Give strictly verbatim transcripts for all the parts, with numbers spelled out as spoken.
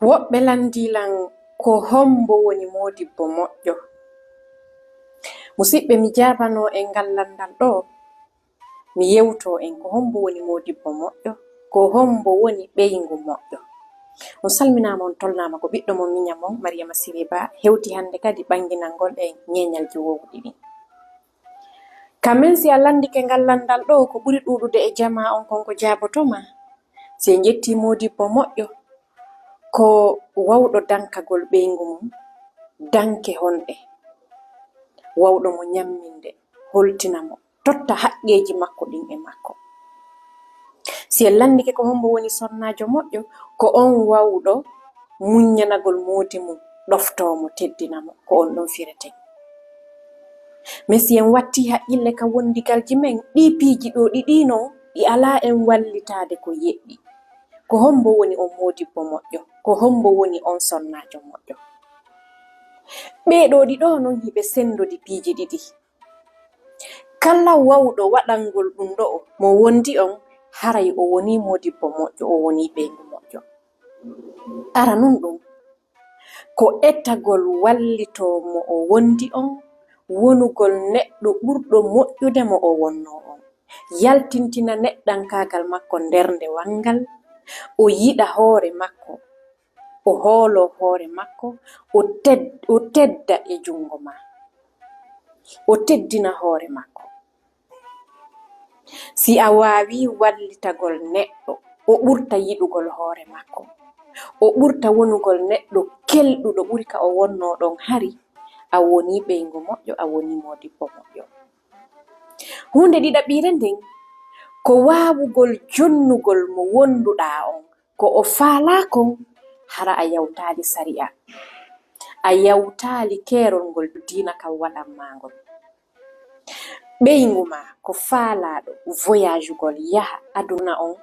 Woɓɓe lanndii lan, ko hommbo woni moodibbo moƴƴo? Musiɓɓe, mi jaabanoo en ngal lanndal ɗoo, mi yewtoo en ko hommbo woni moodibbo moƴƴo, ko hommbo woni ɓeyngu moƴƴo. On salminaama, on tolnaama, ko ɓiɗɗo mon, miña mon, Mariama Siré Ba, hewti hannde kadi ɓannginangol en ñeeñalji woowuɗi ɗin. Ka men, si a lanndike ngal lanndal ɗoo, ko ɓuri ɗuuɗude e jamaa on kon ko jaaboto maa. Si en ƴettii moodibbo moƴƴo, ko wawɗo dankagol ɓeyngu mum, danke honɗe? Wawɗo mo ñamminde, holtina mo, totta haqqeeji makko ɗin e makko. Si en lanndike ko hommbo woni sonnaajo moƴƴo, ko on wawɗo muññanagol moodi mum, ɗoftoo mo, teddina mo, ko on ɗon fireten. Mais si en wattii haqqille ka wondigalji men, ɗii piiji ɗoo ɗiɗi non, ɗi alaa en wallitaade ko yeɗɗi. Ko hommbo woni on moodibbo moƴƴo? Ko hommbo woni on sonnaajo moƴƴo? Ɓee ɗoo ɗiɗo non hiɓe senndodi piiji ɗiɗi. Kala wawɗo waɗangol ɗum ɗoo, mo wondi on, haray o wonii moodibbo moƴƴo, o wonii ɓeyngu moƴƴo. Ara nun ɗum, ko etagol wallitoo mo o wondi on, wonugol neɗɗo ɓurɗo moƴƴude mo o wonnoo on, yaltintina neɗɗankaagal makko nder nde wanngal, o yiɗa hoore makko, o hooloo hoore makko, o ted-, o tedda e junngo maa, o teddina hoore makko. Si a waawii wallitagol neɗɗo, o ɓurta yiɗugol hoore makko, o ɓurta wonugol neɗɗo kelɗuɗo ɓuri ka o wonnoo ɗon, hari a wonii ɓeyngu moƴƴo, a wonii moodibbo moƴƴo. Huunde ɗiɗaɓiire nden, ko waawugol jonnugol mo wonduɗaa on, ko o faalaa kon, hara a yawtaali sariya, a yawtaali keerol ngol diina kan waɗan maa ngol. Ɓeyngu maa ko faalaaɗo voyageugol, yaha aduna on,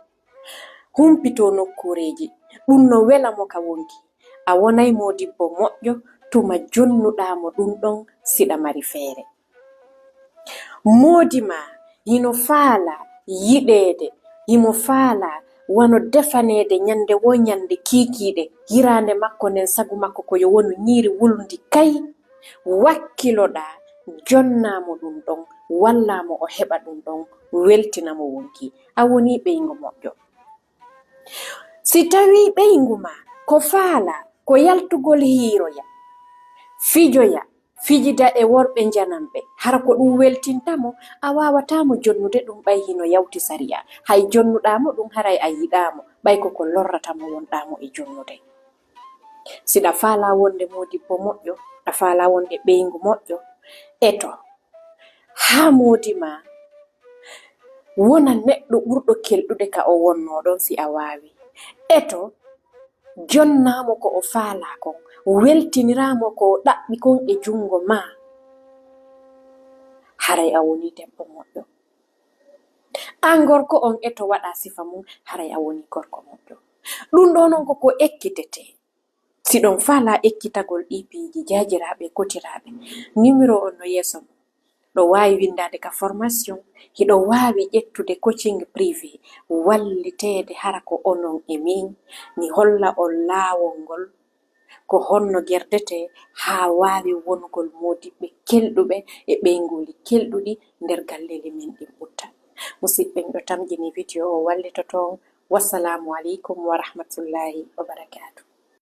humpitoo nokkuureeji, ɗum no wela mo ka wonki. A wonay moodibbo moƴƴo tuma jonnuɗaa mo ɗum ɗon siɗa mari feere. Moodi maa hino faalaa yiɗeede, himo faalaa wano defaneede ñande woo ñande kiikiiɗe, hiraande makko nden, sagu makko ko yo wonu ñiiri wulndi kay. Wakkiloɗaa, jonnaa mo ɗum ɗon, wallaa mo o heɓa ɗum ɗon, weltina mo wonki. A wonii ɓeyngu moƴƴo. Si tawii ɓeyngu maa ko faalaa ko yaltugol hiiroya, fijoya, fijida e worɓe njananɓe, hara ko ɗum weltinta mo, a waawataa mo jonnude ɗum ɓay hino yawti sariya. Hay jonnuɗaa mo ɗum, haray a yiɗaa mo, ɓay ko ko lorrata mo wonɗaa mo e jonnude. Si ɗa faalaa wonde moodibbo moƴƴo, ɗa faalaa wonde ɓeyngu moƴƴo, eto haa moodi maa wona neɗɗo ɓurɗo kelɗude ka o wonnoo ɗon, si a waawi. Eto, jonnaa mo ko o faalaa kon, weltiniraa mo ko o ɗaɓɓi kon e junngo maa, haray a wonii debbo moƴƴo. An gorko on, eto waɗaa sifa mum, haray a wonii gorko moƴƴo. Ɗum ɗoo non ko ko ekkitetee. Si ɗon faalaa ekkitagol ɗii piiji, jaajiraaɓe, kotiraaɓe, numéro on no yeeso mon. Ɗo waawi winndaade ka formation, hiɗo waawi ƴettude coaching privé, walliteede hara ko onon e min, mi holla on laawol ngol, ko honno gerdetee haa waawi wonugol moodiɓɓe kelɗuɓe e ɓeynguuli kelɗuɗi nder galleeli men ɗin ɓutta. Musiɓɓe, miɗo tamƴini video o wallitoto on. Wassalaamu aleykum wa rahmatullaahi wa barakaatuh.